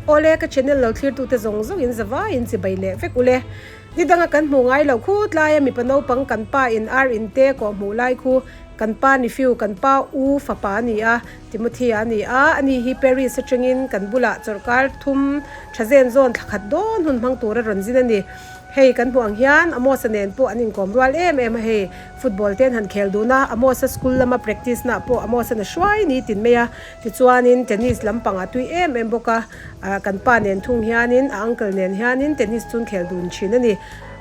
Awle ka channel lo thlir tute zawng zawng in zavai in chibai leh vek ule. Ni danga kan hmuh ngai loh khu tlaia mipa naupang kan pa in ar in te kawh hmuh lai khu kan pa nephew kan pa u fapa a ni a, Timothy a ni a, ani hi Paris atangin kan bulah chawlhkar thum tha zen zawn thla khat dawn hun hmang tur a rawn zin a ni. Hei kan hmuh ang hian Amos-a nen pawh an inkawm rual em em a hei, football te an han khel dun a, Amos-a school lama practice na pawh Amos-an a hruai ni tin mai a, tichuanin tennis lampang a tui em em bawk a, ah kan pa nen thung hianin a uncle nen hianin tennis chu an khel dun thin a ni.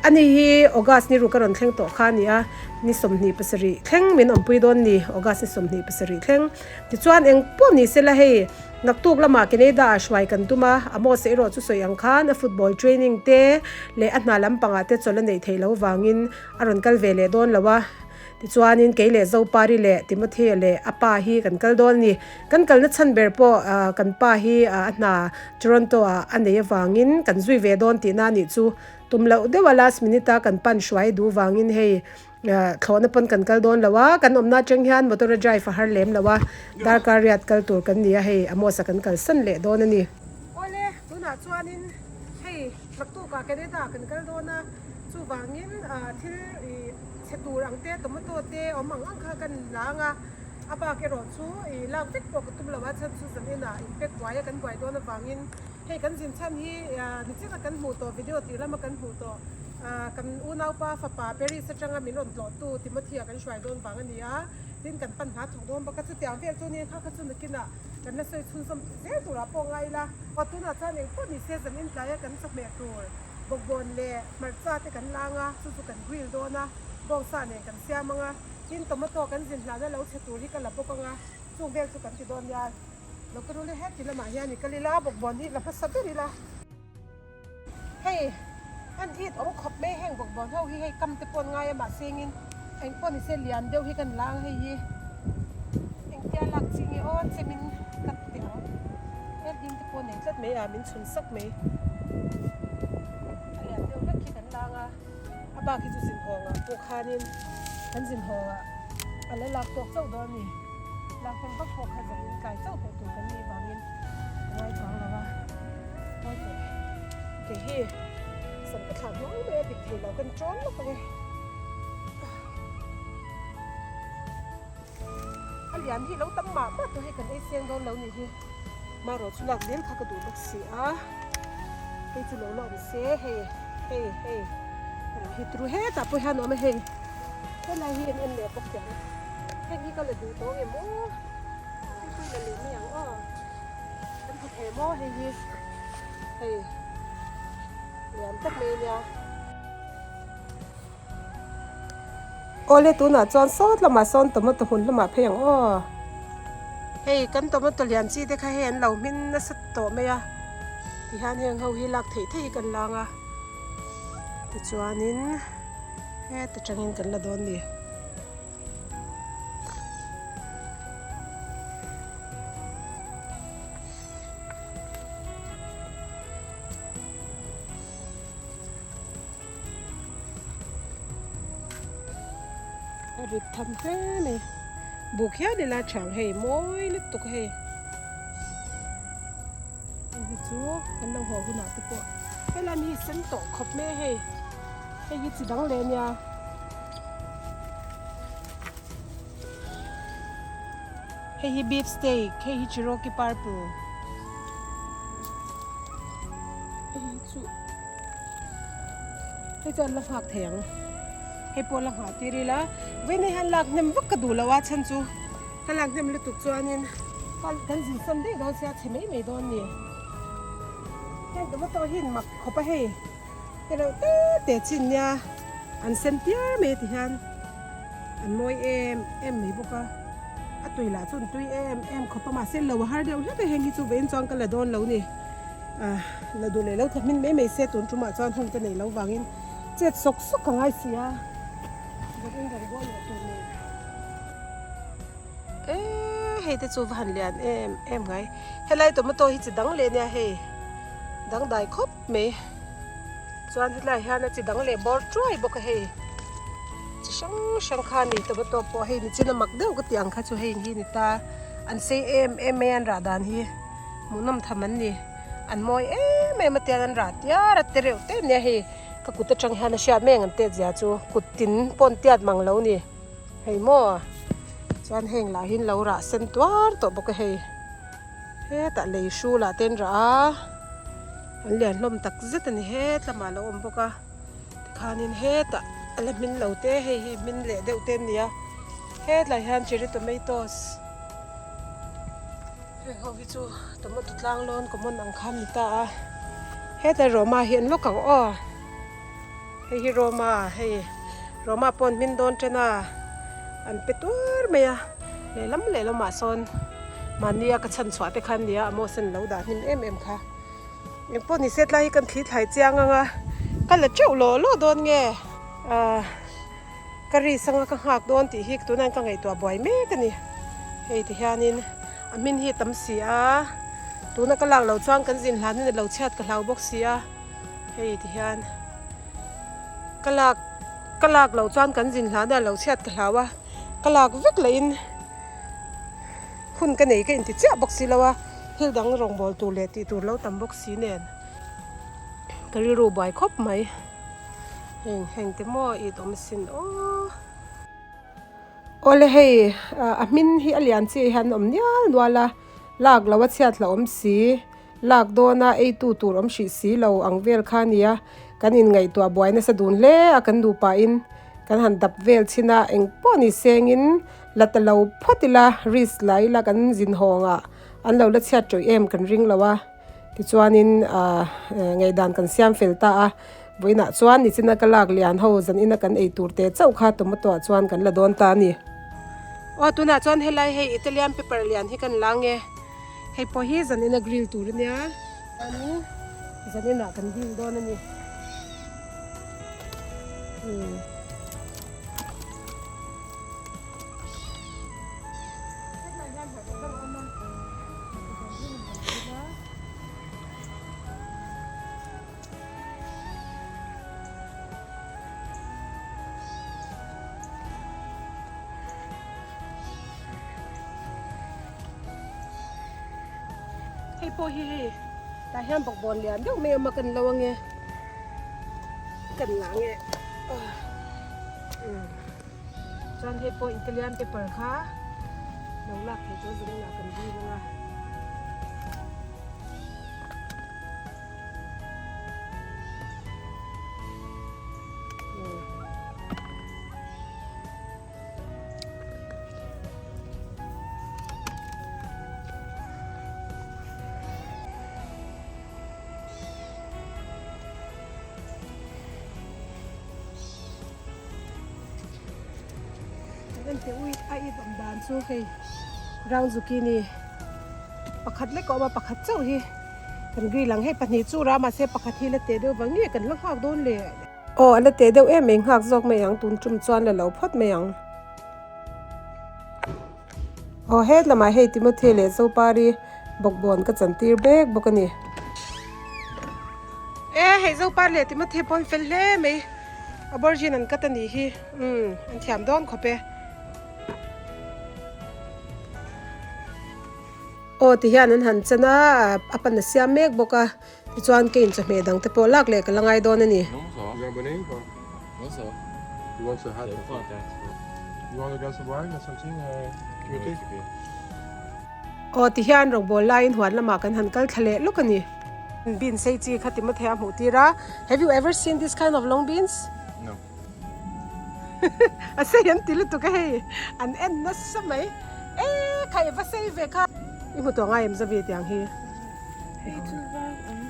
Ani hi August ni ruk a rawn thleng tawh kha a ni a, ni 27 thleng min awmpui dawn ni, August ni 27 thleng. Tichuan eng pawh ni sela hei. Naktuk lamah Canada ah hruai kan tum a, Amos erawh chu sawi ang khan a football training te leh a hna lampangah te chawlh a neih theih loh vangin a rawn kal ve leh dawn lo a. Tichuanin kei leh Zopari leh Timothea leh a pa hi kan kal dawn a ni. Kan kalna chhan ber pawh kan pa hi a hna Toronto ah a neih avangin kan zui ve dawn tihna a nih chu. Tum loh deuha last minute a kan pan hruai duh vangin hei Thlawhna pawn kan kal dawn lo a, kan awmna atang hian motor a drive a har lem lo a, darkar riat kal tur kan ni a, hei Amos a kan kalsan leh dawn a ni. Awle, tunah chuanin hei naktukah Canada ah kan kal dawn a, chuvangin thil ih chhe tur ang te tomato te awm ang ang kha kan lang a, a bak erawh chu ih lak vek pawh ka tum lo a, chhan chu zaninah inpek buai a kan buai dawn avangin hei kan zin chhan hi nichina kan hmuh tawh video tih lama kan hmuh tawh. Kan unaupa fapa Paris atanga min rawn tlawhtu Timothy-a kan hruai dawn vang a ni a, tin kan pan hna thawk dawn bawk a, chutiang vel chu nia kha kha chu nakinah kan la sawi chhunzawm zel turah pawh ngai ila. Aw tunah chuan eng pawh ni se zan intlai a kan chawhmeh tur bawkbawn leh hmarcha te kan lang a, chu chu kan grill dawn a, bawngsa nen kan siam ang a, tin tomato kan zin hlana lo chhe tur hi ka la bawk ang a, chung vel chu kan ti dawn nia. Lo ka rul e heti lamah hian i kal ila bawkbawn hi la hmasa ber ila. Hei an it awm khawp mai heng bawkbawn ho hi hei kam te pawh an ngai a mahse engin eng pawh nise lian deuh hi kan la ang hei hi engtia lak chi nge aw chemin ka ti ang hel hlim te pawh nei tlat mai a min chhun sak mai a lian deuh vek hi kan la ang a a bak hi chu zin hawng ah pawh khanin kan zin hawng ah a la lak tawk chauh dawn a ni lak hnem vak pawh kha zanin tlai chauh hmuh tur kan nih vangin ka ngai chuang lo a. Mawi teh kei hi sam ka thlah hnuai mai a dik thei lo kan ṭawn lawk ang e. A lian hi lo tam mah mah tawh hei kan ei seng dawn lo nih hi. Marawh chu lak zel kha ka duh bawk si a. Hei chu lo la awm se hei hei hei hi turu hetah pawh hian a awm a hei. Helai hi en en leh bawk teh ang. Heng hi ka la duh tawh ang em aw. Hei chu la leh mai ang aw. Kan hmu thei maw hei hi hei lian tak mai ania. Awle tunah chuan sawt lamah sawn tomato hmun lamah phei ang aw. Hei kan tomato lian chi te kha hei an lo hmin nasa tawh mai a tihian heng ho hi lak theih theih hi kan lang a tichuanin heta tangin kan la dawn a ni. A rit tham hle mai buk hian ila chang hei mawi lutuk hei hei hi chu kan lo haw hunah te pawh helai mi hi sen tawh khawp mai a hei hei hi chi dang leh a nia. Hei hi beef steak hei hi cherokee purple hei hi chu hei chuan la nghak thei ang hei pawh la nghah tir ila vawiin hian lak hnem vak ka duh lo a chhan chu ka lak hnem lutuk chuanin kan zin san daih dawn sia chhe mai mai dawn a ni heng tomato hi in mak khawp a hei. Te reuh te te chin nia an sen piar mai ti hian an mawi em em mai bawk a a tui lah chu an tui em em khawp a mahse lo a har deuh hlek a heng hi chu vawiin chuan ka la dawn lo ni ah la duh leh lo tla hmin mai mai se tun tumah chuan hun ka neih loh vangin chet sawk sawk ka ngai si a vawiin rawn buai leh tur nen eee hei te chu va han lian em em ngai helai tomato hi chi dang leh nia hei dangdai khawp mai. Chuan hetlai hian a chi dang leh bawr chuai bawk a hei chi hrang hrang kha a ni tomato pawh hei nichin a mak deuh ka tih ang kha chu hei hi a ni ta an sei em em mai a an rah dan hi hmuhnawm tham an ni. An mawi em em a tiang an rah tiar a te reuh te nia hei ka kut atang hian a hriat mai ang an tet zia chu kut tin pawn tiat mang lo ni hei maw chuan heng lah hi an lo rah sen tuar tawh bawk a hei hetah lei hrulah te an rah a an lian hlawm tak zet a ni het lamah a lo awm bawk a tikhanin hetah a la hmin lo te hei hi hmin leh deuh te an ni a hetlai hian cherry tomatoes. Heng ho hi chu tomato tlang lawn common ang kha an ni ta a hetlai Roma hi an lawk ang aw hei hi Roma hei Roma pawh an hmin dawn ṭan a an pe tuar mai a lehlam lehlamah sawn mahnia ka chhan chhuah te kha an nia a mawsen lo dah hnim em em kha engpawh ni se tlai hi kan thli thlai chiang ang a ka la teuh lawh lawh dawn nge ahh. Ka ri sanga ka nghak dawn tih hi tunah hian ka ngaihtuah buai mek a ni. Hei ti hianin a hmin hi a tam si a, tuna ka lak loh chuan kan zin hlanin a lo chhiat ka hlau bawk si a, hei ti hian ka lak ka lak loh chuan kan zin hlana a lo chhiat ka hlau a, ka lak vek lahin hun ka nei ka inti chiah bawk si lo a, thil dang rawngbâwl tur leh tih tur lo tam bawk si nen ka rilru buai khawp mai. Heng heng te maw it awm sin aw. Awle hei a hmin hi a lian chiah hian a awm nial nual a lak lo a chhiat hlauh awm si lak dawn a ei tu tur awm hrih si lo ang vel kha a nia kan in ngaihtuah buai nasa dun hle a kan nupa in kan han dap vel chhin a eng pawh ni seng in la ta lo phawt ila risk la ila kan zin hawng ah an lo la chhiat tawih em kan ring lo a. Tichuanin aah ngaihdan kan siam fel ta a, vawiinah chuan nichina ka lak lian ho zanina kan ei tur te chauh kha tomato ah chuan kan la dawn ta a ni. Aw tunah chuan helai hei Italian pepper lian hi kan la nge, hei pawh hi zanina grill tur a nia, chuanin zaninah kan grill dawn a ni. Umm. Hei pawh hi hei tah hian bawkbawn lian deuh mai a awm a kan lo ange kan la ange Chuan hei pawh Italian pepper kha lo lak theih chuan zanin ah kan dil ang a. Kan en teh ui a it awm dan chu hei round zucchini pakhat lek a awm a pakhat chauh hi kan grill ang hei pahnih chu ram mahse pakhat hi la teh deuh vang nge kan la nghak dawn le aw a la teh deuh em mai nghak zawk mai ang tun tum chuan la lo phawt mai ang aw het lamah hei Timothy leh Zopari bawkbawn ka chantir mek bawk a ni. E hei Zopar leh Timothy pawn fel hle mai aubergine an cut a nih hi umm an thiam dawn khawp e. Aw ti hian an han chan a a pan a siam mek bawk a tichuan kei in chawhmeh dang te pawh lak leh ka la ngai dawn a ni. Aw ti hian rawngbawl laiin huan lamah kan han kal thla leh lawk a ni. Bean sei chi kha Timothea a hmuh tir a, Have you ever seen this kind of long beans? No. A sei an ti lutuk a hei, an en nasa mai. E kha i va sei ve kha. I hmu tawh ngai em Zavi tiang hi?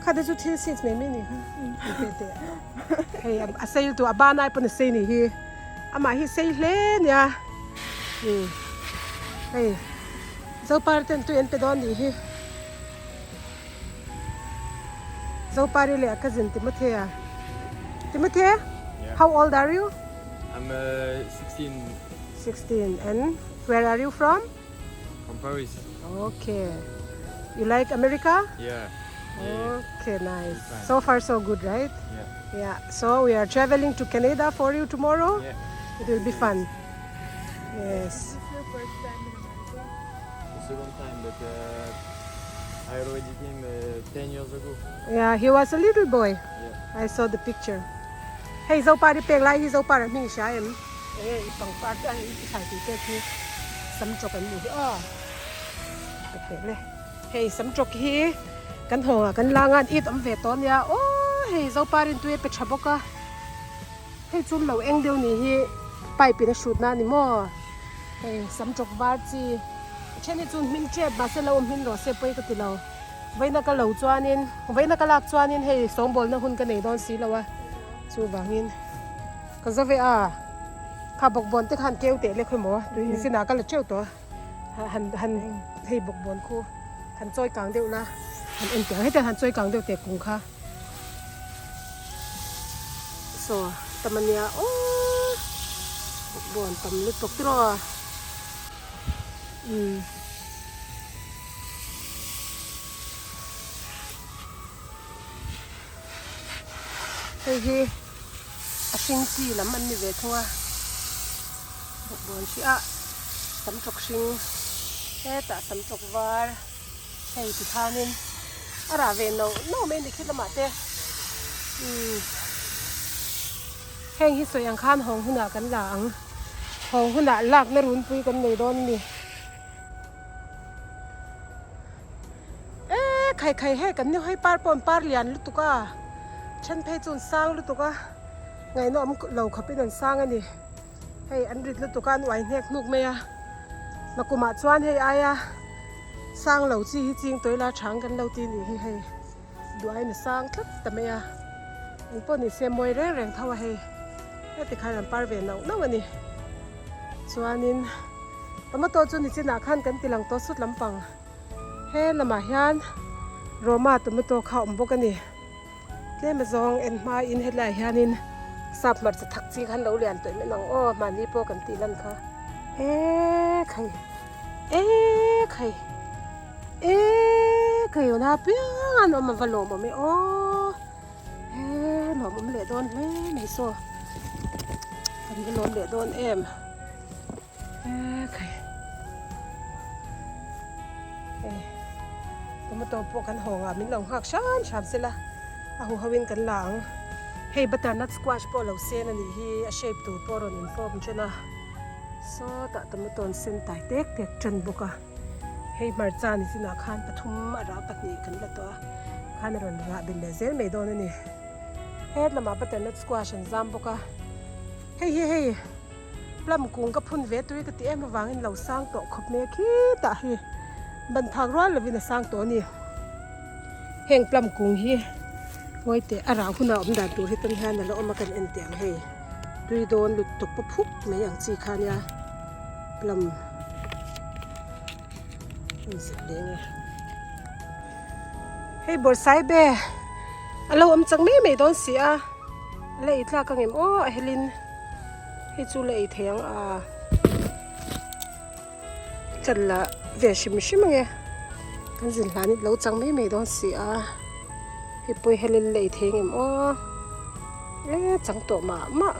Kha te chu thil seeds mai mai ni kha. Teh teh. Hei a sei lutuk a ban ai pawn a sei ni hi. Amah hi sei hle nia. Hei Zopar ten tui an pe dawn nih hi. Zopari leh a cousin Timothea. Timothy, Yeah. how old are you? I'm uh, 16 16. And where are you from? from Paris. Okay. You like America? Yeah. Yeah. Okay, nice. Fine. So far so good, right? Yeah. Yeah. So we are traveling to Canada for you tomorrow. Yeah. It will be fun. Yes. The second time, but uh, I already came 10 years ago. Yeah, he was a little boy. Yeah. I saw the picture. Hei Zopari pek lai hi Zopara hming i hria em? Enge i pangpar te ang i thlai tih te khi samtawk an nih hi aw. Ka pek le. Hei samtawk hi kan hawngah kan la ngan it awm ve tawh ania aw hei Zoparin tui a pe tha bawk a. Hei chu lo eng deuh nih hi pipe in a hrut na a ni maw? Hei samtawk var chi a then hi chu hmin tep mahse lo awm hmin rawh se pawi ka ti lo. Vawiina ka lo chuanin vawiina ka lak chuanin hei sawngbawlna hun ka nei dawn si lo a chuvangin ka za ve a kha bawkbawn te khan keu teh lek emaw tui in sinah ka la teuh tawh a han han hei bawkbawn khu han chawi kang deuh la han en teh ang hetiang han chawi kang deuh teh kung kha saw tam ania aww bawkbawn tam lutuk tiraw umm. Hei hi a hring chi lam an ni ve thung a bawkbawn hi a sam tawk hring hetah sam tawk var hei ti khanin a rah ve no no mai a ni khi lamah te umm heng hi sawi ang khan hawng hunah kan la ang hawng hunah lakna runpui kan nei dawn a ni. Eee khai khai hei kan ni hawi par pawh an par lian lutuk a then phei chu an sang lutuk a ngaihna awm lo khawpin an sang a ni hei an rit lutuk a an uai hnek hnuk mai a nakumah chuan hei aia sang lo chi hi ching tawih la chang kan lo ti nih hi hei duh aiin a sang tlat ta mai a engpawh ni se mawi reng reng tho a hei heti khan an par ve nauh nauh a ni chuanin. Tomato chu nichinah khan kan ti lang tawh sut lampang he lamah hian Roma tomato kha a awm bawk a ni tlem azawng en hmain hetlaiah hianin sap hmarcha thak chi khan lo lian tawh em em ang aw mahni pawh kan tih lan kha eee khai eee khai eee khai awna piang an awm a va lawm awm e aw he nuam awm leh dawn hle mai saw kan va lawm leh dawn em. Tomato pawh kan hawng ah min lo nghak hram hram sela a hu ho in kan la ang hei butternut squash pawh lo sen a nih hi a shape tur pawh a rawn in form ṭan a sawtah tomato an sen tai tek tek ṭan bawk a hei hmarcha ni chinah khan pathum a rah pahnih kan la tawh a khan a rawn rah belh leh zel mai dawn a ni het lamah butternut squash an zam bawk a hei hi hei. Plum kung ka phun ve tui ka ti em avangin lo sang tawh khawp mai a khitah hi ban phak rual lovin a sang tawh a ni. Heng plum kung hi ngawi teh a rah huna awm dan tur hi tan hian a la awm a kan en teh ang hei tui dawn lutuk paw phuk mai ang chi kha nia plum a inzep leh nge. Hei bawrhsaibe a lo awm chak mai mai dawn si a a la ei tlak ang em aw a helin. Hei chu la ei thei ang a chan la ve hrim hrim ange kan zin hlan hi lo chang mai mai dawn si a hei pawh hi helin la ei thei ang em aw e chang tawh mah mah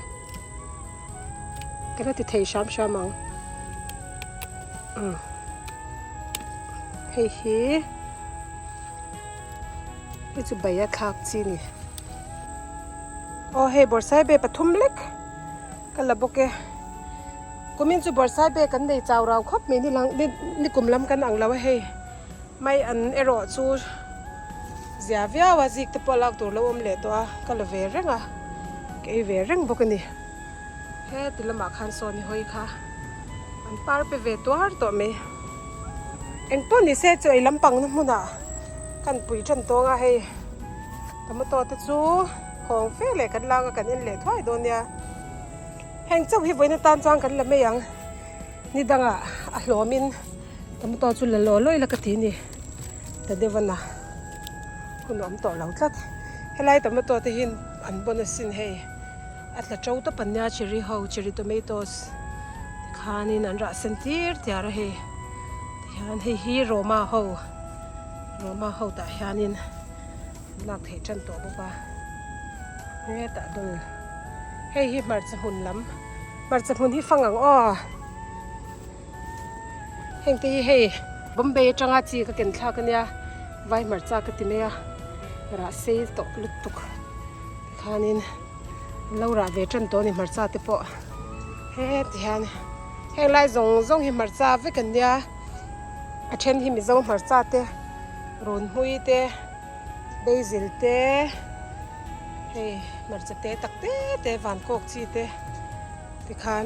ka la ti thei hram hram ang hei hi hei chu bai a thlak chi a ni. Aw hei bawrhsaibe pathum lek ka la bawk e kumin chu bawrhsaibe kan nei chau rau khawp mai ni lang ni kum lam kan ang lo a hei mai an erawh chu zia viau a zik te pawh lak tur lo awm leh tawh a ka la ve reng a ka ei ve reng bawk a ni heti lamah khan sawn i hawi kha an par pe ve tuar tawh mai engpawh ni se chu ei lampang na hmunah kan pui tan tawng a hei. Tomato te chu hawng fe leh kan lak a kan en leh thuai dawn nia. Heng chauh hi vawiin atan chuan kan la mai ang. Ni dangah a hlawmin tomato chu la law lawi la ka ti a ni. Ta deuh a na hun a awm tawh lo tlat. Helai tomato te hi an bawn asin hei a tla to tawp an nia cherry ho cherry tomatoes tikhanin an rah sen tir tiar a hei. Tihian hei hi Roma ho Roma ho tah hianin. Lak theih tan tawh bawk a hetah dul hei hi hmarcha hmun lam hmarcha hmun hi fang ang aw heng te hi hei Bombay atanga chi ka ken thlak ania Vai hmarcha ka ti mai a, rah sei tawh lutuk tikhanin an lo rah ve tan tawh a ni hmarcha te pawh heti hian heng lai zawng zawng hi hmarcha vek an nia a then hi mizo hmarcha te rawn hmui te basil te hei hmarcha te tak te te van kawk chi te tikhan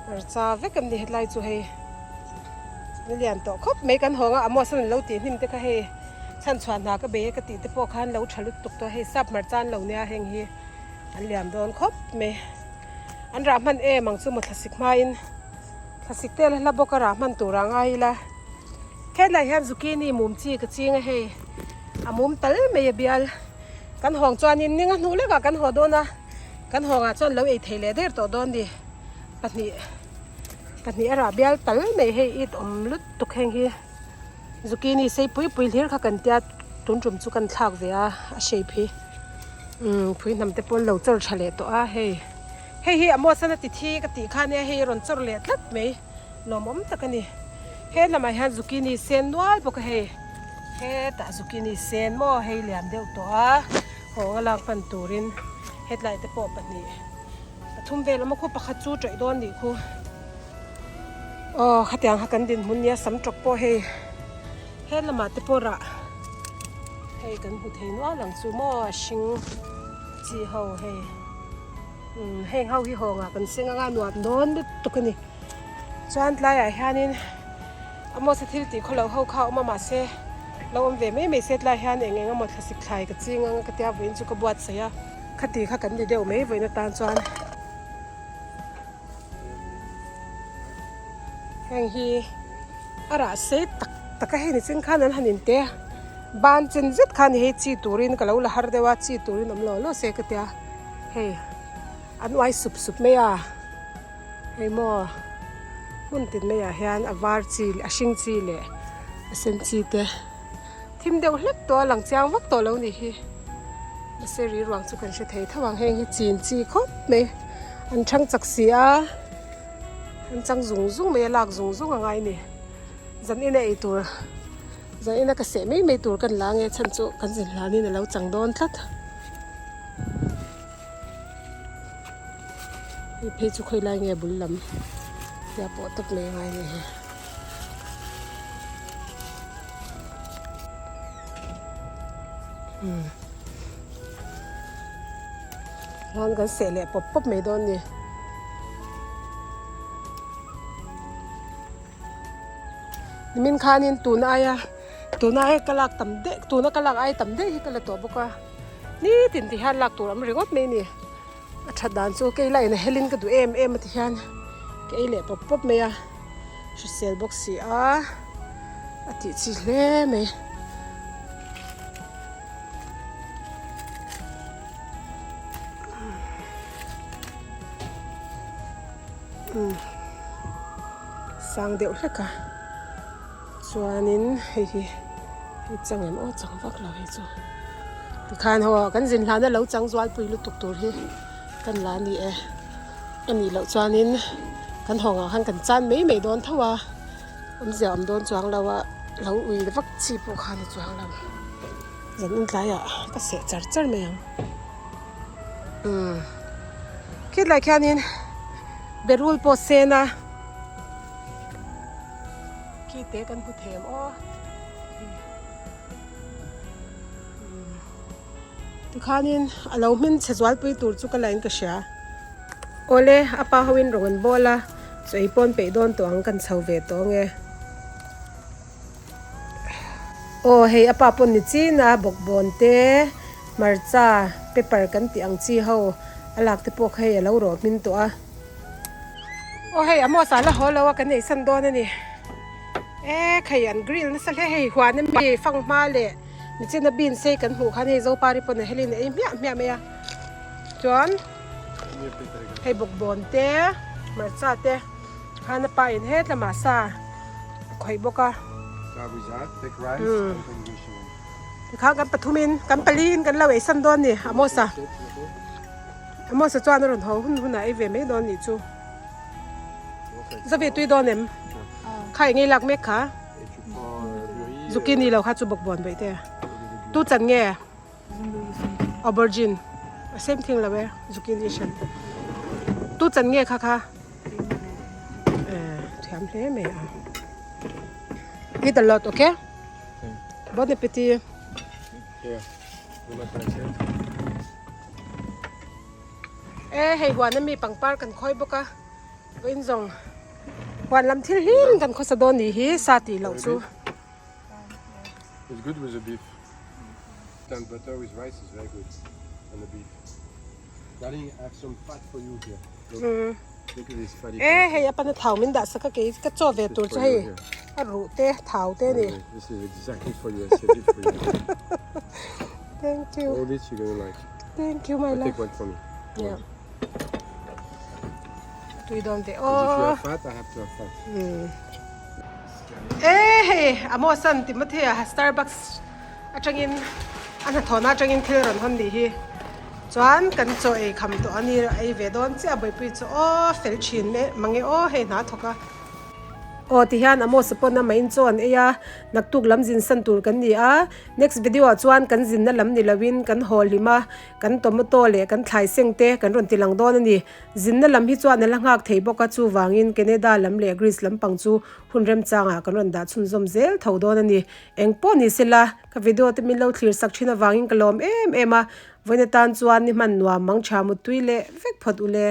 hmarcha vek an ni hetlai chu hei. Ni lian tawh khawp mai kan hawng a, Amos an lo tih hnim te kha hei chhanchhuah hna ka bei e ka tih te pawh khan lo tha lutuk tawh hei sap hmarcha an lo nia heng hi an lian dawn khawp mai. An rah hman em ang chu maw thlasik hmain thlasik te la hla bawk a rah hman tur ah ngai ila. Hetlai hian zucchini mum chi ka ching a hei a mum tal mai a bial kan hawng chuanin ninga hnu lekah kan haw dawn a kan hawngah chuan lo ei thei leh der tawh dawn ni pahnih. Pahnih a rah bial tal mai hei it awm lutuk heng hi zucchini sei pui pui hlir kha kan tia tun tum chu kan thlak ve a a shape hi umm phui hnam te pawh an lo chawr tha leh tawh a hei hei hi a muasana ti thi ka tih kha nia hei a rawn chawr leh tlat mai lawmawm tak a ni he lamah hian zucchini sen nual bawk a hei hetah zucchini sen maw hei lian deuh tawh a hawng a lak hman turin hetlai te pawh pahnih. Pathum vel awm a khu pakhat chu tawih dawn nih khu. Aw khatiang kha kan dinhmun nia sam tawk pawh hei he lamah te pawh rah hei kan hmu thei nual ang chu maw a hring chi ho hei umm heng ho hi hawngah kan seng anga nuam dawn lutuk a ni chuan tlaiah hianin Amos a thil tih khawlo ho kha a awm a mahse lo awm ve mai mai se tlaiah hian eng eng emaw thlasik thlai ka ching anga ka tia vawiin chu ka buatsaih a. Khati kha kan ni deuh mai vawiin atan chuan heng hi a rah sei tak tak a hei ni chin khan an han in te a ban chen zet khan hei chi turin ka lo la har deuh a chi turin awm lo lo se ka tia hei an uai sup sup mai a hei maw hmun tin maiah hian a var chi a hring chi leh a sen chi te. Thim deuh hlek tawh a lang chiang vak tawh lo nih hi. Mahse ri ruang chu kan hre thei tho ang heng hi chin chi khawp mai an chhang chak si a an chang zung zung mai a lak zung zung a ngai ni. Zan ina ei tur zan ina ka seh mai mai tur kan la nge chhan chu kan zin hlanin a lo chang dawn tlat. Hei phei chu khawi lai nge bul lam tia pawh tawp mai a ngai a ni hi. Hian kan seh leh pawp pawp mai dawn a ni. Nimin khanin tun aia tun aia ka lak tam deuh tuna ka lak ai tam deuh hi ka la tawh bawk a nitin ti hian lak tur a awm ringawt mai a ni. A that dan chu kei lah in a helin ka duh em em a ti hian ka ei leh pawp pawp mai a hrisel bawk si a a tih chi hle mai. Sang deuh hlek a chuanin hei hi hei chang em aw chang vak lo hei chu tikhan haw kan zin hlana lo chang zualpui lutuk tur hi kan la ni e a nih loh chuanin kan hawngah khan kan chan mai mai dawn tho a awmzia awm dawn chuang lo a lo ui vak chi pawh kha ni chuang lo zan in tlaiah ka seh char char mai ang umm khilai khianin berul pawh sen a. Khi te kan hmu thei ang aw tikhanin a lo hmin chhe zualpui tur chu ka la in ka hria awle a pa ho in rawn an bawl a chaw ei pawn peih dawn tawh ang kan chho ve tawh ange aw hei a pa pawn ni chin a bawkbawn te hmarcha pepper kan tih ang chi ho a lak te pawh kha hei a lo rawh hmin tawh a. Aw hei Amos ah la haw lo a kan ei san dawn a ni e khei an grill nasa hle hei huan ami fanghma leh nichina bean sei kan hmuh khan hei zopari pawn a helin a ei hmiah hmiah mai a chuan hei bawkbawn te hmarcha te khan a pa in hetlamah sa a khawih bawk a tikhan kan pathumin kan paliin kan lo ei san dawn a ni Amos a. Amos-a chuan a rawn haw hun hunah ei ve mai dawn nih chu. Zavi tui dawn em? Kha eng ei lak mek kha? Zucchini lo kha chu bawkbawn baih te. Tu chan nge? Aubergine. Same thing lo e, zucchini hran. Tu chan nge kha kha? Eh, thiam hle mai a. Eat a lot, okay? Bon appetit. Yeah. E hei huan ami pangpar kan khawi bawk a. Vawiin zawng huan lam thil hlim kan khawsa dawn nih hi sa tih loh chu. It's good with the beef. And butter with rice is very good. And the beef. Darling, I have some fat for you here. Look, mm. Look at this fatty. Eh, hei apana thau min dah saka ke ka chaw ve tur chu hei. A ru te thau te ni. This is exactly for you. I saved it for you. Thank you. All this you're gonna like. Thank you my love. Take one for me. Yeah. Tui dawn ve aw. E hei a maw san Timothy a Starbucks atangin a hnathawhna atangin thil rawn hawn nih hi chuan kan chaw ei kham tawh a ni ei ve dawn chiah a buaipui chu aw fel thin e mange aw hei hna thawk a. Aw tihian Amos pawn a main chaw an ei a naktuk lam zin san tur kan ni a next video ah chuan kan zinna lam ni loin kan haw hlim a. Kan tomato leh kan thlai seng te kan rawn ti lang dawn a ni. Zinna lam hi chuan a la nghak thei bawk a, chuvangin Canada lam leh Greece lampang chu hun remchangah kan rawn dah chhunzawm zel tho dawn a ni. Eng pawh ni sela, ka video te min lo thlir sak thin avangin ka lawm em em a, vawiin atan chuan ni hman nuam mang tha muttui leh vek phawt ule.